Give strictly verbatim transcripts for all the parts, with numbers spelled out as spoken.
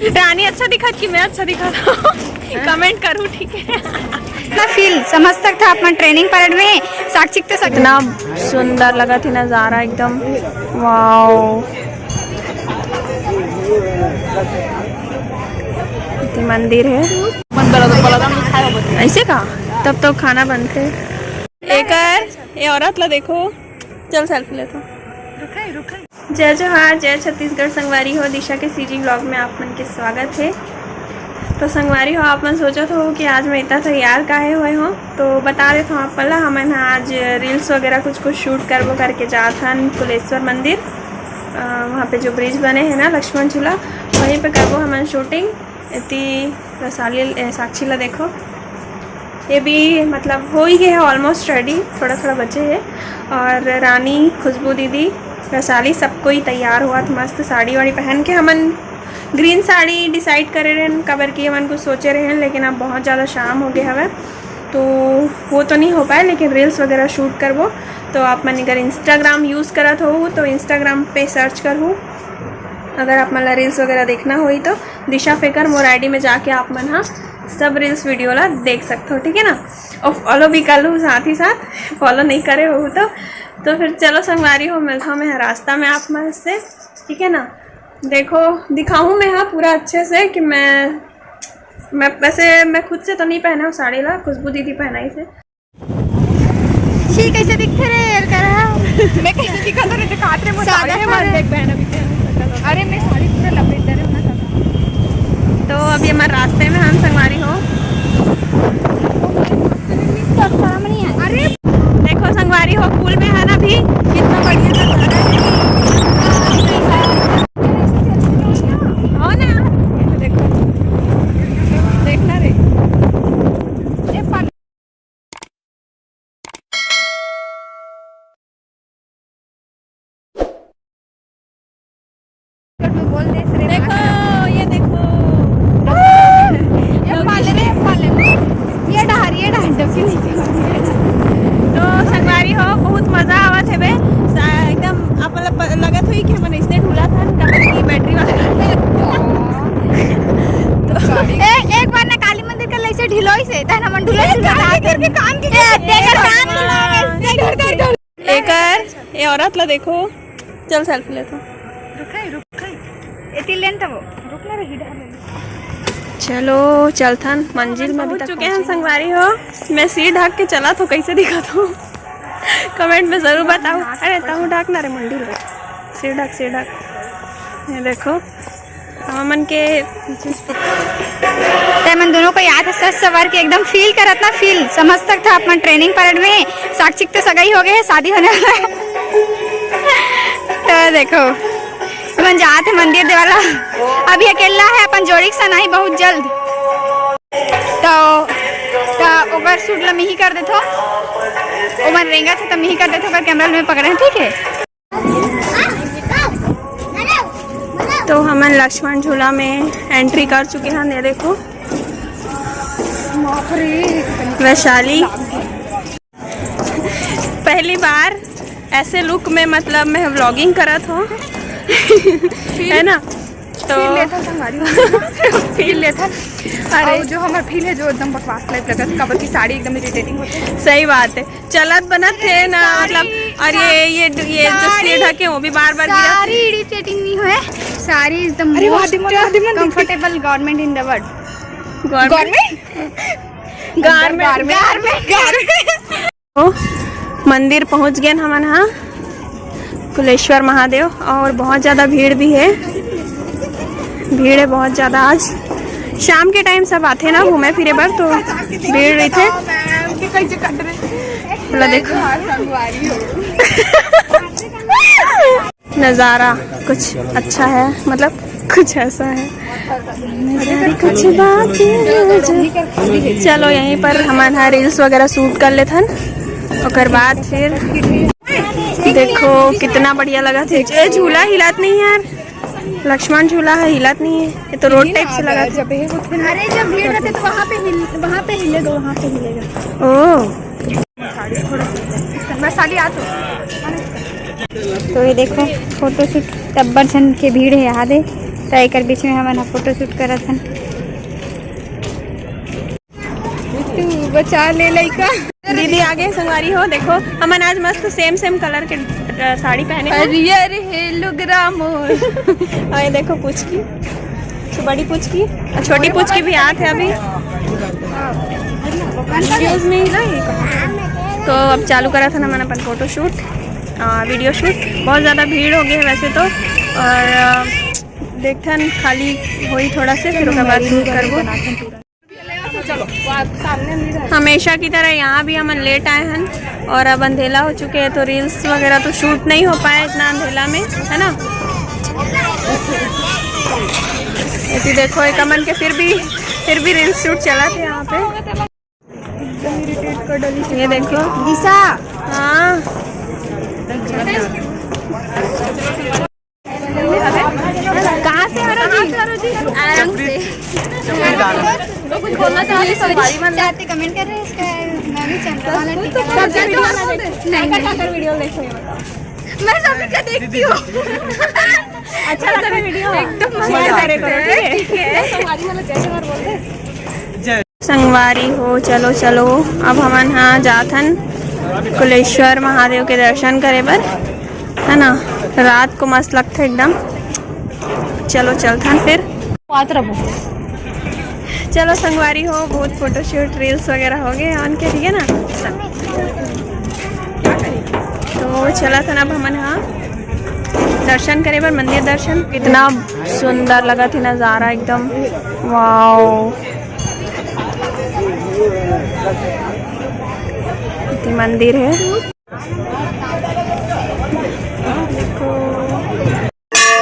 रानी अच्छा दिखत कि मैं अच्छा दिखत हूँ? कमेंट करू, ठीक है? ना फील समझ सकता अपन ट्रेनिंग परेड में। साक्षी तो सक- इतना सुंदर लगा थी नजारा एकदम। वाओ, ये मंदिर है। ऐसे का? तब तो खाना बनते। एकर ये औरत ला देखो, चल सेल्फी लेता। जय जोहार, जय छत्तीसगढ़ संगवारी हो। दिशा के सीजी व्लॉग में आप मन के स्वागत है। तो संगवारी हो, आप मन सोचत हो कि आज मैं इतना तैयार काहे होए हो, तो बता देत हूँ आप मन ला, हमन ह आज रील्स वगैरह कुछ कुछ शूट करबो करके जात हन कुलेश्वर मंदिर। अ, वहाँ पे जो ब्रिज बने हैं ना, लक्ष्मण झूला, वहीं पे करबो हमन शूटिंग। इति वैशाली, ए, साक्षी ला देखो, ये भी मतलब हो ही गया है ऑलमोस्ट रेडी, थोड़ा थोड़ा बचे है। और रानी, खुशबू दीदी, वैशाली, सब कोई तैयार हुआ था मस्त साड़ी वाड़ी पहन के। हमन ग्रीन साड़ी डिसाइड करे रहन, काबर कि हमन कुछ सोचे रहन, लेकिन अब बहुत ज़्यादा शाम हो गया हवे, तो वो तो नहीं हो पाए, लेकिन रील्स वगैरह शूट करबो। तो आप मन अगर इंस्टाग्राम यूज़ करत हो तो इंस्टाग्राम पे सर्च करहू, अगर आप मन ला रील्स वगैरह देखना होई तो दिशा फेकर मोर आईडी में जाके आप मन हा सब रील्स वीडियो ला देख सकते हो, ठीक है ना। और फॉलो भी कर लू साथ ही साथ, फॉलो नहीं करे हो तो। तो फिर चलो संगवारी हो, मिलता हूँ मैं रास्ता में आप मन से, ठीक है ना। देखो, दिखाऊँ मैं, हाँ, पूरा अच्छे से कि मैं मैं वैसे मैं खुद से तो नहीं पहना हूँ साड़ी ला, खुशबू दीदी पहनाई से। छी, कैसे दिखते रे यार, करा? मैं कैसे दिखा तो रे, दिखात रे, मैं सादा साड़ी में सादा। देख बहन अभी क्या। अरे, मैं साड़ी पूरा लपेट दे रही हूँ ना, तो अभी हमारे रास्ते में हम संगवारी हो। शर्म नहीं आती। अरे, देखो संगवारी हो, पुल में है ना अभी, कितना बढ़िया नजारा है। हो ना, देखो, देखना रे। में बोल दे रे। देखो, ये देखो। ये पाले रे, ये पाले रे। ये डहार, ये डहार, डबकी नहीं। तो संगवारी हो, बहुत मजा आवत हेबे। सा-, एकदम आप मतलब प-, लगत हुई कि हमन इसने ढूला था, काबर कि बैटरी वाला। तो ए, एक बार ना काली मंदिर का लइसे ढिलोई से, तहन हमन ढुला, ढुला करके कान के ए, तेकर कान ढुला, ऐसे करके। एकर, ये औरत ला देखो, चल सेल्फी लेथन। रुक, रुक। एती लेन तब। रुक ना रे, हीडा ले। चलो, चलथन मंजिल में। अभी पहुंच तक चुके हैं संगवारी हो। मैं सिर ढक के चलत हों, कैसे दिखत हों? कमेंट में जरूर बताओ। अरे, तहूँ ढक ना रे, मंदिर में। सिर ढक, सिर ढक। ये देखो। हमन के पीछे ते मन दोनों को याद है, सज सवर के एकदम फील करत ना, फील समझ सकत हा अपन ट्रेनिंग परेड में। साक्षी के तो सगाई हो गए है, शादी होने वाला है। तो देखो, मन जात है मंदिर देवाला, अभी अकेला है, अपन जोड़ी के संग आही बहुत जल्द। तो, तो ओकर शूट ला मिही कर देथो, ओमन रेंगा थे तो मिही कर देथो, ओकर कैमरा में पकड़े हैं, ठीक है। तो हमन लक्ष्मण झूला में एंट्री कर चुके हैं। ये देखो, वैशाली, पहली बार ऐसे लुक में, मतलब, मैं व्लॉगिंग करत हों, है ना? तो फील लेथन संगवारी हो। फील लेथन। अरे। और जो हमार फील है, जो एकदम बकवास टाइप लगत, काबर की साड़ी एकदम इरिटेटिंग होथे। सही बात है, चलत बनत थे ना, मतलब, और ये, ये, ये जो साड़ी सिर ढके, वो भी बार बार गिरा। साड़ी इरिटेटिंग नहीं होए, साड़ी एकदम अरे, वाह, most दिमाग, दिमाग, दिमाग। Comfortable garment in the world। Garment? Garment? Garment, garment, garment। ओ, मंदिर पहुंच गए हमन हा, कुलेश्वर महादेव, और बहुत ज़्यादा भीड़ भी है, भीड़ है बहुत ज़्यादा। आज शाम के टाइम सब आथे ना घूमे फिरे बर, तो भीड़ रहिथे। बोला देखो। नज़ारा कुछ अच्छा है, मतलब कुछ ऐसा है। नज़ारा कुछ बात है। चलो, यहीं पर हमन हा रील्स वगैरह शूट कर लेथन, ओकर बाद फिर देखो कितना बढ़िया लगथे। ए, झूला हिलात नहीं यार, लक्ष्मण झूला है, हिलात नहीं है, ये तो रोड टाइप से लगथे। अरे, जब भीड़ रहते तो वहाँ पे हिल, वहाँ पे हिले दो, वहाँ पे हिलेगा। ओ। मैं साली आ तो। तो ये देखो, फोटोशूट टब्बर झन के भीड़ है यहाँ दे। त एकर बीच में हमन ह फोटो शूट करत हन। तू बचा ले लइका। दीदी आगे संगवारी हो, देखो हमन आज मस्त सेम सेम कलर के, अ, साड़ी पहने हैं। हरियर हे लुगरा मोर। और ये देखो पुचकी, तो बड़ी पुचकी और छोटी पुचकी भी आत है अभी। Excuse me। तो अब चालू करा था ना मन अपन फोटो शूट, वीडियो शूट। बहुत ज़्यादा भीड़ हो गई है वैसे तो, और अ, देखथन खाली होई थोड़ा से, फिर ओकर बाद शूट करबो। हमेशा की तरह यहाँ भी हमन लेट आए हन और अब अंधेला हो चुके हैं, तो रील्स वगैरह तो शूट नहीं हो पाया इतना अंधेला में, है ना। ऐसे देखो, एक अमन के फिर भी, फिर भी रील्स शूट चला थे यहाँ पे। ये देखो दिशा। हाँ। कहाँ से हो रहा जी? आराम से। कुछ बोलना चाहते, संगवारी मन ला। कमेंट कर रहे हैं इसका, मैं भी चंद्रमा वाला टीका लगा। सबसे वीडियो वाला देखो। नहीं, नहीं। वीडियो देखो, ये बताओ। मैं सभी का देखती हूँ। अच्छा लगा वीडियो? एकदम मस्त। शेयर करे करो, ठीक है? ठीक है। संगवारी मन ला जय जोहार बोल दे। संगवारी हो, चलो चलो, अब हमन हा जाथन कुलेश्वर महादेव के दर्शन करे बर, है ना। रात को मस्त लगथे एकदम। चलो चलथन फिर। बात रहो। चलो संगवारी हो, बहुत फोटोशूट रील्स वगैरह हो गए हमन के, ठीक है ना। तो चलथन अब हमन हा दर्शन करे बर, मंदिर दर्शन। कितना सुंदर लगत हे नजारा एकदम, वाओ। इति मंदिर है।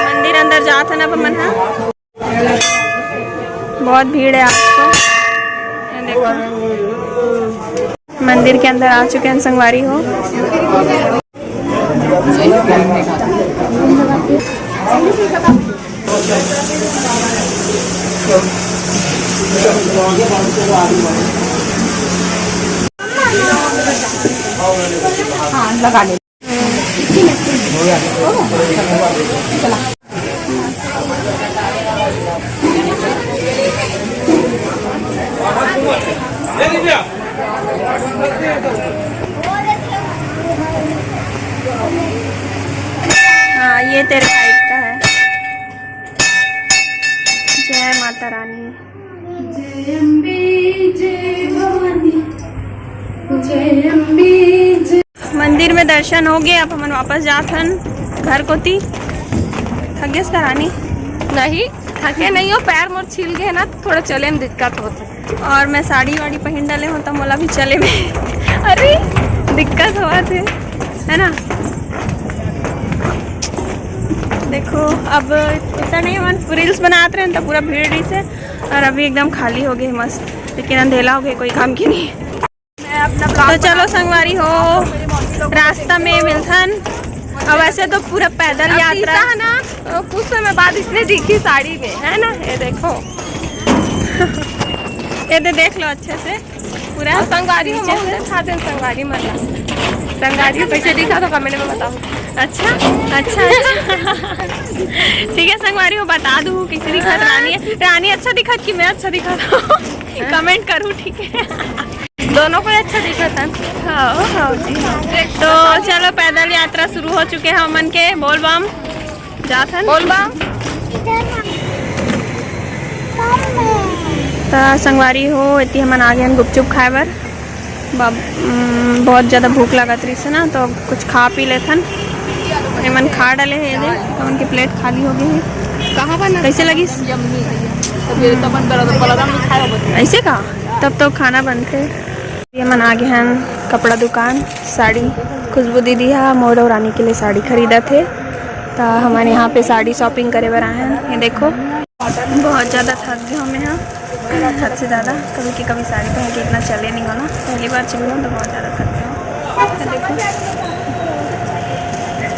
मंदिर अंदर जात हन अब हमन हा। बहुत भीड़ है आज तो। ये देखो, मंदिर के अंदर आ चुके हैं संगवारी हो। हाँ, लगा ले। हाँ, ये तेरे साइड का है। जय माता रानी। जय अम्बे, जय भवानी, जय अम्बे, जय। मंदिर में दर्शन हो गए, अब हमन वापस जात हन घर कोती। थक गेस का रानी? नहीं, थके नहीं हो, पैर मोर छिल गए ना, तो थोड़ा चले में दिक्कत होता। और मैं साड़ी वाड़ी पहन डाले हूँ, तो मोला भी चले में अरे दिक्कत होवत हे, है ना। देखो, अब इतना नहीं, हमन रील्स बनात रहे तो पूरा भीड़ रही से, और अभी एकदम खाली हो गए मस्त, लेकिन अंधेला हो गए, कोई काम की नहीं। तो चलो संगवारी हो, रास्ता में मिलथन। अब ऐसे तो पूरा पैदल अब यात्रा तीसरा है ना, कुछ समय बाद इसने दिखी साड़ी में, है ना। ये देखो, ये दे देख लो अच्छे से पूरा। और संगवारी हो, नीचे से। संगवारी मतलब संगवारी कैसे दिखा तो कमेंट में बताओ। अच्छा, अच्छा, अच्छा। ठीक है संगवारी हो, बता दूँ कैसे दिखत रानी है। रानी अच्छा दिखत कि मैं अच्छा दिखत हूँ? कमेंट करूँ, ठीक है। दोनों को ही अच्छा दिखत है। हाँ, हाँ जी, हाँ। तो चलो, पैदल यात्रा शुरू हो चुके हैं हमन के। बोल बम, जाथन। बोल बम। त संगवारी हो, एती हमन आ गए हन गुपचुप खाए बर। बब-, उम, बहुत ज़्यादा भूख लागत रहिस हे ना, तो कुछ खा पी लेथन। एमन खा डाले हे, ये दे, हमन के प्लेट खाली हो गए हे। कहाँ बना? कैसे लगिस? यम्मी। तब ये तो अपन बलराम, बलराम नहीं खाया होगा। ऐसे का? तब तो खाना बनथे। ये मन आ गए हन कपड़ा दुकान, साड़ी। खुशबू दीदी हा मोर और रानी के लिए साड़ी खरीदत हे, त हमन यहाँ पे साड़ी शॉपिंग करे बर आए हन। ये देखो, बहुत ज़्यादा थक गए हमें यहाँ, हद से ज़्यादा। कभी के कभी साड़ी पहन के इतना चले नहीं हो ना, पहली बार चली हूँ तो बहुत ज़्यादा थक गए हूँ। ये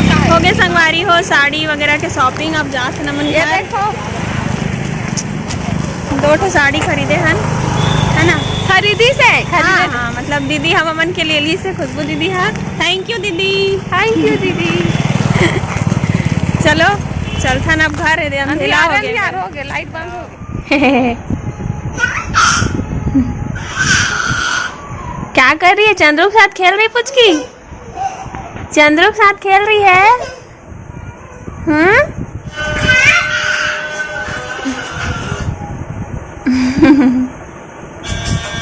देखो, हो गए संगवारी हो साड़ी वगैरह के शॉपिंग। अब जात नमन ये घर। देखो, दो ठो साड़ी खरीदे हन, है ना? खरीदी से, खरीदे हाँ, से। हाँ, मतलब दीदी हम हमन के लिए ली से, खुशबू दीदी, हाँ, थैंक यू दीदी। थैंक यू दीदी। चलो, चलथन अब घर, ए दे अंधेला हो गया। हो गया, लाइट बंद हो गई। क्या कर रही है? चंद्रू के साथ खेल रही पुचकी? चंद्रू के साथ खेल रही है? हम्म।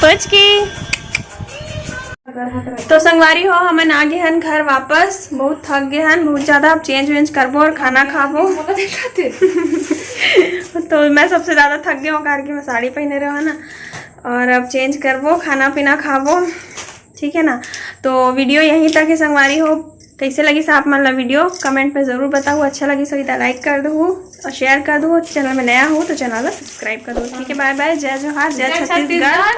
पुचकी। तो संगवारी हो, हमन आ गे हन घर वापस। बहुत थक गे हन बहुत ज्यादा। अब चेंज वेंज करबो और खाना खाबो। तो मैं सबसे ज्यादा थक गई हूँ, कारण कि मैं साड़ी पहने रहे हूँ ना। और अब चेंज करबो, खाना पीना खाबो, ठीक है ना। तो वीडियो यहीं तक है संगवारी हो। कैसे लगिस आप मन ला वीडियो, कमेंट में जरूर बताओ। अच्छा लगिस होही त लाइक कर दो और शेयर कर दो। चैनल में नया हो तो चैनल ला सब्सक्राइब कर दो। ठीक है, बाय बाय, जय जोहार, जय छत्तीसगढ़।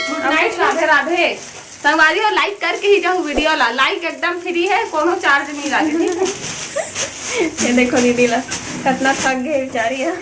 गुड नाइट, राधे राधे। संगवारी हो, लाइक करके ही जाहू वीडियो ला। लाइक एकदम फ्री है, कोनो चार्ज नहीं लागे। ये देखो दीदी ला, कितना थक गई बेचारी है।